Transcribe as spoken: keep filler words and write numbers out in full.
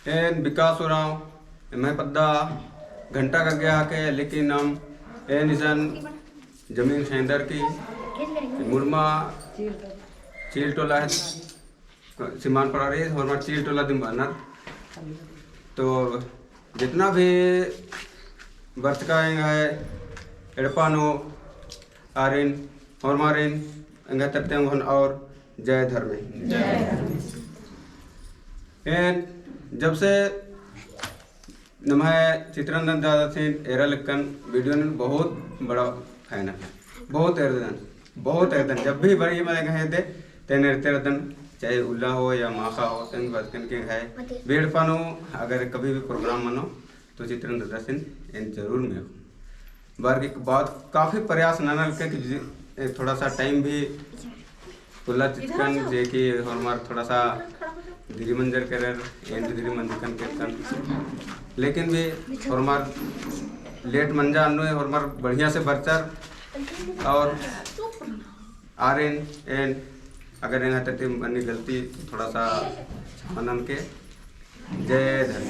एन विकास उराँव, एम्है पद्दा घंटा का गया के, लेकिन नाम एन इसन जमीन सेंदर की मुड़मा चील टोला है, सीमान पड़ा रही, होरमर चील टोला दिम बअनर। तो जितना भी बरचका एंग्है एड़पा नू आरिन, होरमारिन, एंग्है तरती ओंगोन और जय धर्मे। एन जब से नम्है चित्रंजन दादासिन एरा लक्कन video नू बहुत बड़ा fan है, बहुत एरदन, बहुत एरदन। जब भी बड़ी मले गए थे, तेन एरते रदन, चाहे उल्ला हो या माखा हो, तेन बचकन के है। बेड़ पानो, अगर कभी भी program मनो, तो चित्रंजन दादासिन एन जरूर मेखोन। बार की बात काफी प्रयास नना लक्कन कि जि-, ए, थोड़ा सा time भी उल्ला चिचकन जे कि होरमर थोड़ा सा देरी मंजर केरर, एन भी देरी मंजकन केरकन। लेकिन भी होरमर late मंजा अन्नु होरमर बढ़िया से बरचर और आरिन एन अगर एंग्है तरती मनी गलती थोड़ा सा क्षमा ननके। जय धर्म।